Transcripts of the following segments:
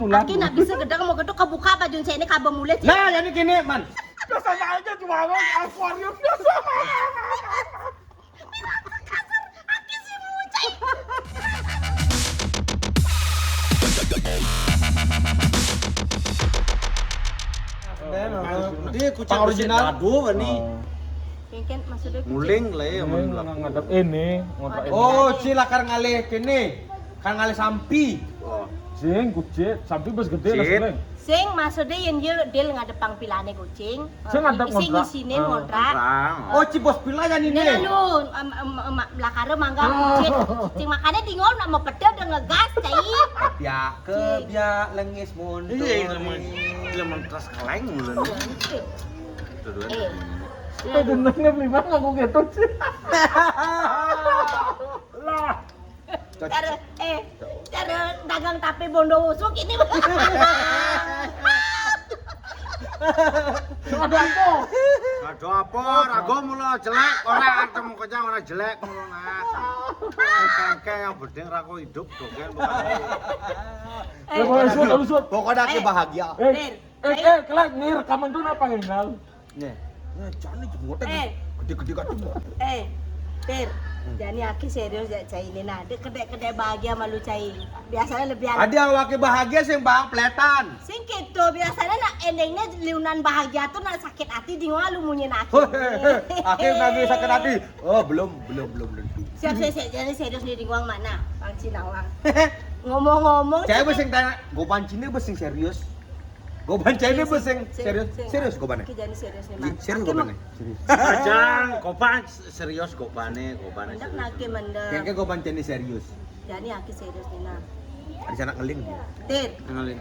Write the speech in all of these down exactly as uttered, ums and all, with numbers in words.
Aki nak bisa gedang mau geduk kebuka baju cek ini kabeh mulai cek. Nah, jadi gini, Man. Biasanya aja jualan akuarium biasa. Dia kucing original. Aduh, ini. Mungkin maksudnya muling lah ya, muling lah. Ngadep ini, ngadep ini. Oh, ci lakar ngalih kene. Kan ngalih sampi. Sing kucit, sampi bes gede lah. Sing maksudnya yen ye deal ngadep pang pilane kucing. Sing ngadep sing ngontrak. Isine ngontrak. Oh, ci bos pila ya ini. Nah, lu, em, em, em, lakare mangga kucit. Sing makane dingol nak mau pedhe udah ngegas, cai. Biak ke biak lengis mundur. Iya, lemen, lemen tas kaleng mulai. Tuh, tuh. Eh. Tuh, jenenge beli mana aku gitu sih. Lah. Cara, eh, cara dagang tape Bondowoso kene. Ada apa? Ada apa? Rago mula jelek, ora ketemu kocang ora jelek ngono nah. Kayak yang bedeng ra kok hidup dogen. Eh, pokoknya lusut, lusut. Pokoknya aku bahagia. Eh, eh, eh, kelak nih rekaman tuh apa enggak? Nih, nih, jani jembote gede-gede kadung. Eh, Tir, jani aki serius ya cai ini nah. Dek kedek-kedek bahagia malu cai. Biasanya lebih ada yang laki bahagia sing bang peletan. Sing gitu, biasanya nak endingnya liunan bahagia tuh nak sakit hati di ngolu munyi nak. Aki lagi sakit hati. Oh, belum, belum, belum tentu. Siap, siap, siap. Jadi serius nih di uang mana? Bang Cinawang. Ngomong-ngomong, saya sing tanya, gopan Cina sing serius. Gopan Cina sing serius. Serius gopan. Ki jani serius nih, serius gopan. Serius. Ajang gopan serius gopane, gopane. Mendek nake mendek. Kayaknya gopan Cina serius. Jani aki serius nih nah. Ada sana ngeling dia. Tir. Ngeling.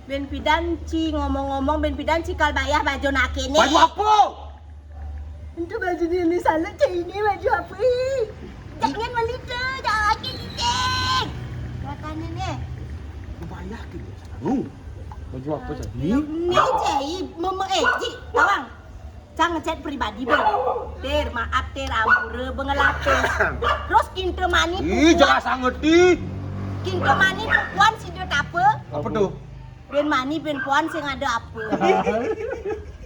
Ben pidan ci ngomong-ngomong ben pidan ci kal bayah baju nake nih. Baju apa? Itu baju ini salah cai ini baju apa? Jangan melita, jangan kincing. Katanya nih. Bayah gitu. Baju apa tadi? Ini cai mama eh ci tawang. Cang ngechat pribadi bang. Tir maaf tir ampura bengelapis. Terus kinta mani. Ih jelas sanget di. Kinta mani puan sida tapa. Apa tuh? Ben mani ben puan sing ada apa?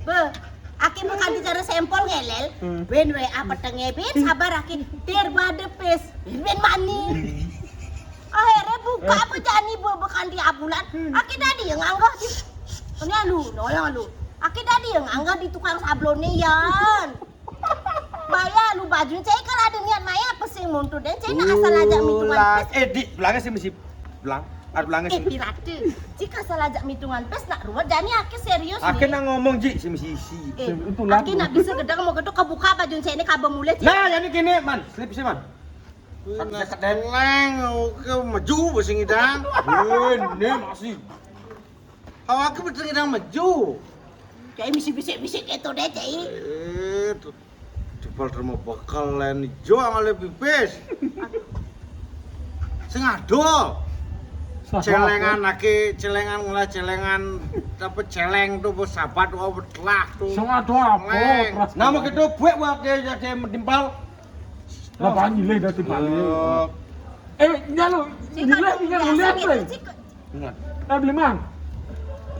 Be, aki bukan bicara sampel ngelel. Ben W A petenge ben sabar aki tir bade pis. Ben mani. Akhirnya buka apa jani be bukan di abulan. Aki tadi yang nganggah di. Ini lu, nolong lu. Aki tadi yang nganggah di tukang sablone yan. Maya lu baju cai kalau ada niat maya apa sing muntu dan cai nak asal aja mitungan pes. Eh di belakang sih mesti belang. Ada belakang sih. Eh pirate. Cik asal aja mitungan pes nak ruwet jani aki serius. Aki nak ngomong ji sih mesti isi. Eh, aki nak bisa gedang mau geduk kebuka baju cai ini kabeh mulai. Nah, jadi gini man, slip sih man. Leng oke maju besi ngidang. Ini masih. Awake betul ngidang maju. Kayak misi bisik-bisik itu deh, Cai. Eh, tuh. Jebal terima bekal lain ijo ngale pipis. Sing ado. Celengan lagi, celengan mulai celengan apa celeng tuh bos sahabat wah betlah tuh. Sing ado apa? Nama kita buat wake jadi menimpal. Lah nyilih dadi bali. Eh, nyalo. Nyilih nyalo lihat, Bre. Nah, beli mang.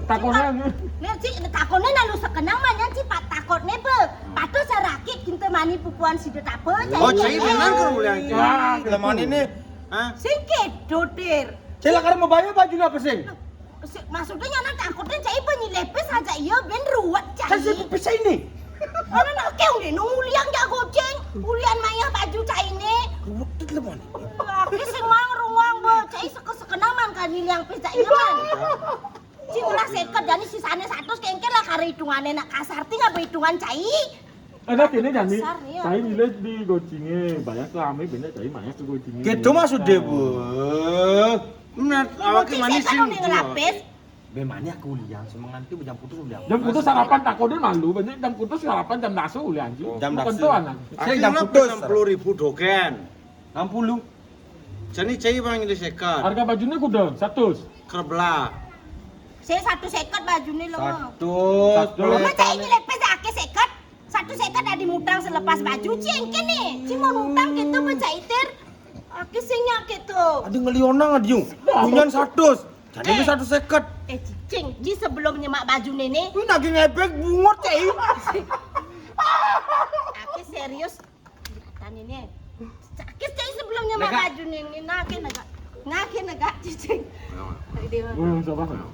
Takone anu. Nek cik takone lalu sekenang mah nyan cik pak takone be. Patuh sarakit kinta mani pupuan sida tape. Oh, cai benar kan ulian. Wah, lemah ini. Hah? Sing kedo, Tir. Cila karo mau bayar baju apa sing? Maksudnya nyana takutnya cai penyilepis aja iya ben ruwet cai. Kan saya pipis ini. Ana nak keu ni nung uliang jak goceng, ulian maya baju cai ni. Ruwet tu lemah ni. Laki sing mang ruang be cai seke-sekenaman kan nyiliang pis cai man. Cing lah seket jani sisane satus kengker lah kare hitungane nak kasar ting apa hitungan cai. Ada kene jani. Kasar ni ya. Cai nilai di gocinge, banyak ke ame banyak cai banyak ke gocinge. Gitu maksudnya, Bu. Bener, awake manis sih. Ngelapis. Be mani aku ulian semengan tu jam putus ulian. Jam putus sarapan takone malu, banyak jam putus sarapan jam dasu ulian ji. Jam dasu. Saya jam putus enam puluh ribu dogen. Enam puluh. Jani cai bang ini seket. Harga bajunya kuda seratus. Kerbela. Saya satu seket bajunya lo. Satu. Cuma cai ini lepes ake seket. Satu seket ada mutang selepas baju cengke nih. Cuma mutang gitu mencaitir. Ake singnya gitu. Ada ngelionang ada yuk. Punyan seratus. Jane wis seratus seket. Eh, cicing, di sebelum nyemak baju nene. Kuwi lagi ngepek bungut, Cai. Aku serius. Ceritane ne. Cakis, Cai, sebelum nyemak baju nene, nake negak. Nake negak, cicing.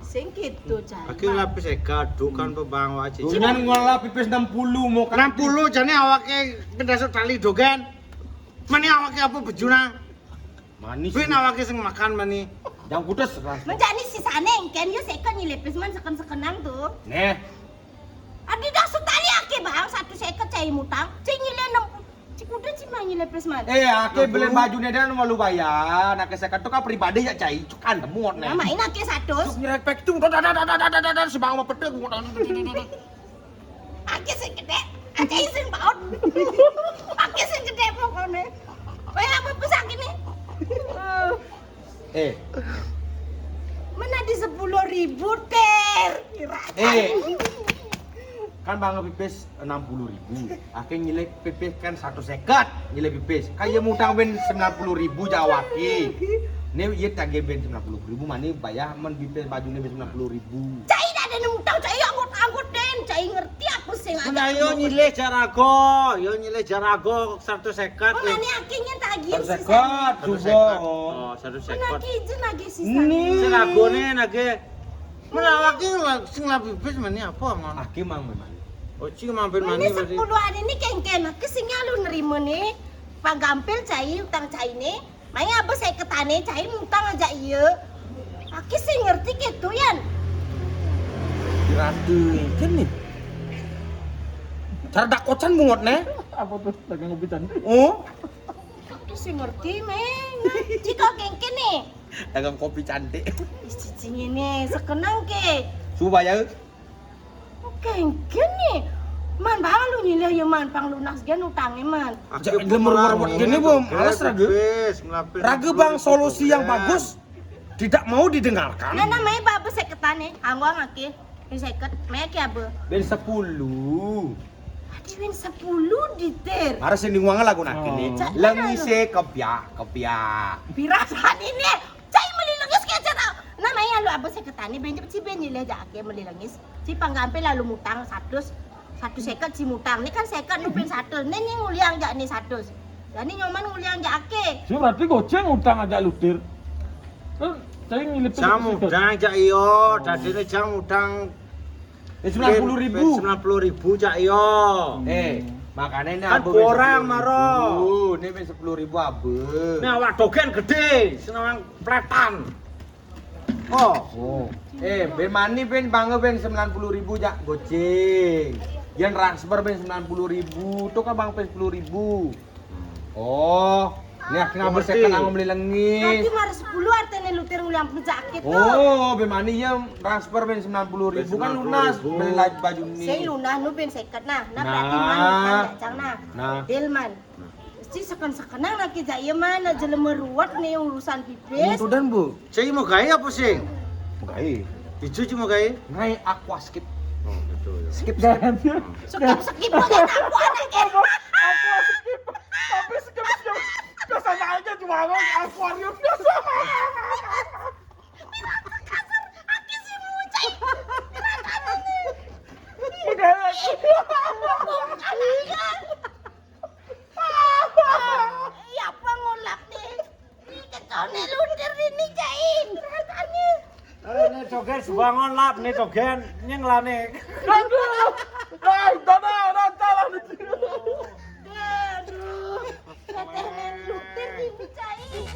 Sing gitu, Cai. Aku lapis seket, dukan pebang wae, cicing. Jenengan ngolah pipis enam puluh, mau enam puluh, jane awake pendaso tali dogen. Mani awake apa bejuna? Manis. Kuwi awake sing makan mani. Yang kudes ras. Menjani sisane engken yo seket nyilih pis man seken-sekenan tuh. Neh. Adi dah sutali ake bang, seratus seket cai mutang. Cai nyilih enam puluh. Cai kudes cai mah nyilih pis man. Eh, ake beli baju ne dan malu bayar. Nak seket tuh kan pribadi ya cai. Cukan temut neh. Nah, main ake seratus. Nyerepek tuh. Sebang sama pedek. Ake sing gede, ake sing paut. Ake sing gede pokoknya. Kayak apa pesan ini? Eh. Mana di sepuluh ribu ter? Kira. Eh. Kan bang pipis enam puluh ribu. Ake nyilih pipis kan seratus seket nyilih pipis. Kan ya mutang ben sembilan puluh ribu jawaki. Ini iya tagih ben sembilan puluh ribu, mani bayar men pipis baju ini sembilan puluh ribu. Cai dah ada nemu tahu, cai anggot-anggot den, cai ngerti apa sing. Nah, yo nyilih jarago, yo nyilih jarago seratus seket. Oh, mani akhirnya tagih seratus seket juga. Oh, seratus seket. Lagi izin lagi sisa. Ini. Sing ragone nage. Menawake sing labi bis mani apa, Mon? Ake mang memang. Oh, cing mampir mani. Ini sepuluh hari ini kengken, aku sing lu nerima nih. Pak Gampil cai, utang cai nih. Maya apa saya ketane cai mutang aja iya. Aki sih ngerti gitu yan. Ratu kan nih. Cara dakocan bungot nih. Apa tuh dagang kopi cantik? Oh. Aki sih ngerti men. Ciko kengken nih. Dagang kopi cantik. Ih, cicing ini sekenang ke. Coba ya. Kengken nih. Man bang lu nyilih ya man pang lunas gen utangnya man. Aja lemur warwat gini bu, males ragu. Ragu bang solusi yang bagus tidak mau didengarkan. Nah namanya babe seketan nih, anggo ngake. Ini seket, meke apa? Ben sepuluh. Adi ben sepuluh diter. Harus ini uangnya lagu nak ini. Lengi se kepia, kepia. Pirasan ini. Cai meli lengis kece tau. Nah, maya lu apa seketane ben cepet si ben nyilih jake meli lengis. Si panggampe lalu mutang seratus, seratus seket si mutang. Ini kan seket nu ben seratus. Ini, ini nguliang jak ini seratus. Jadi nyoman nguliang jake. Si berarti goceng utang aja lutir. Kan cai ngilip jam utang jak iyo, dadine jam utang. Eh, sembilan puluh ribu. Sembilan puluh ribu cak iyo. Eh, makanya ini kan kurang maro. Ini ben sepuluh ribu abe. Nah, awak dogen gede, senang pletan. Oh. Oh. Eh, ben mani ben bangga ben sembilan puluh ribu jak goceng. Yang transfer ben sembilan puluh ribu, tuh kan bang ben sepuluh ribu. Oh, ini akhirnya apa saya kenal membeli lengis. Nanti marah sepuluh artinya lutir nguliang penyakit tuh. Oh, bemani ya transfer ben sembilan puluh ribu kan lunas beli lagi baju ini. Saya lunas nu ben seket nah, nah berarti man kan cang nah. Nah. Delman. Mesti seken-sekenang nak kita iya mana jelema ruwet nih urusan pipis. Itu dan bu. Saya mau gaya apa sih? Gaya. Ijo cuma kae. Ngai aqua skip. Oh, gitu ya. Skip skip. Skip skip aja aku anak ya. Aqua skip. Tapi skip skip. Biasanya aja cuma ngomong akuarium biasa. Aku sih muncul. Udah lagi. Iya apa ngolak nih? Ini kecone lutir ini cai. Ini joget sebangon lap nih jogen nyeng lane. Aduh. Hai, dada rata lah. Aduh. Ketenen lutir ini cai.